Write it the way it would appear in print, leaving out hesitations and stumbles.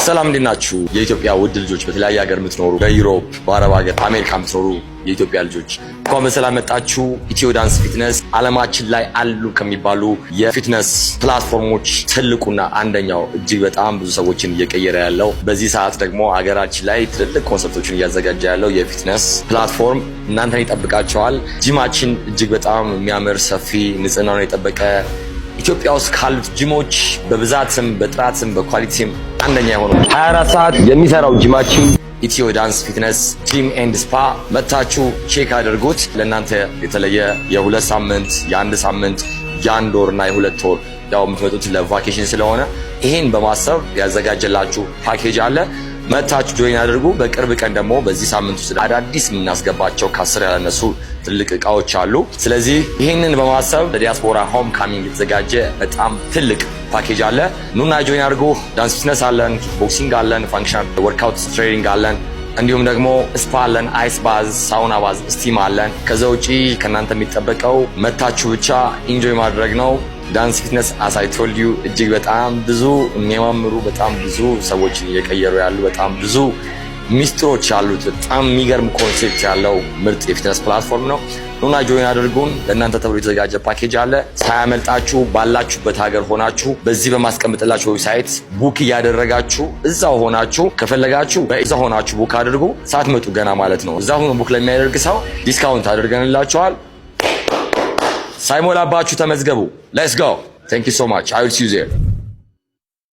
ሰላም፣ እንዴት ናችሁ? የኢትዮጵያ ውድ ልጆች፣ በተለያየ ሀገር የምትኖሩ፣ በ Europe፣ በአረብ ሀገር፣ አሜሪካ የምትኖሩ የኢትዮጵያ ልጆች እንኳን በሰላም መጣችሁ። ኢትዮ ዳንስ ፊትነስ ዓለማችን ላይ አሉ ከሚባሉ የ fitness platform ኦች ትልቁና አንደኛው፣ እጅግ በጣም ብዙ ሰዎችን እየቀየረ ያለው፣ በዚህ ሰዓት ደግሞ ሀገራችን ላይ ትልልቅ concept ኦችን እያዘጋጀ ያለው የ fitness platform እናንተን ይጠብቃችኋል። ጂማችን እጅግ በጣም የሚያምር፣ ሰፊ፣ ንጽህናውን የጠበቀ፣ ኢትዮጵያ ውስጥ ካሉት ጂሞች በብዛትም በጥራትም በ quality ም አንደኛ የሆነው 24 ሰዓት የሚሰራው ጂማችን ኢትዮ ዳንስ ፊትነስ ጂም and spa መታችሁ check አድርጉት። ለእናንተ የተለየ የ2 ሳምንት፣ የአንድ ሳምንት፣ የአንድ ወር እና የ2 ወር፣ ያው የምትመጡት ለ vacation ስለሆነ ይሄን በማሰብ ያዘጋጀላችሁ ፓኬጅ አለ። መታችሁ join አድርጉ። በቅርብ ቀን ደግሞ በዚህ ሳምንት ውስጥ አዳዲስ የምናስገባቸው ከ10 ያላነሱ ትልቅ እቃዎች አሉ። ስለዚህ ይህንን በማሰብ ለዲያስፖራ homecoming የተዘጋጀ በጣም ትልቅ ፓኬጅ አለ። ኑና join አድርጉ። Dance fitness አለን፣ boxing አለን፣ functional workout training አለን። እንዲሁም ደግሞ spa አለን፣ ice bath፣ sauna bath፣ steam አለን። ከዛ ውጪ ከእናንተ የሚጠበቀው መታችሁ ብቻ enjoy ማድረግ ነው። ዳንስ ፊትነስ as I told you እጅግ በጣም ብዙ የሚያማምሩ፣ በጣም ብዙ ሰዎችን እየቀየሩ ያሉ፣ በጣም ብዙ ሚስጥሮች ያሉት፣ በጣም የሚገርም concept ያለው ምርጥ የ fitness platform ነው። ኑና join አድርጉን። ለእናንተ ተብሎ የተዘጋጀ ፓኬጅ አለ። ሳያመልጣችሁ ባላችሁበት ሀገር ሆናችሁ በዚህ በማስቀምጥላችሁ website book እያደረጋችሁ እዛው ሆናችሁ ከፈለጋችሁ በዛ ሆናችሁ book አድርጉ። ሳትመጡ ገና ማለት ነው። እዛ ሆኖ book ለሚያደርግ ሰው discount አድርገንላችኋል። ሳይሞላባችሁ ተመዝገቡ። Let's go። Thank you so much። I will see you there።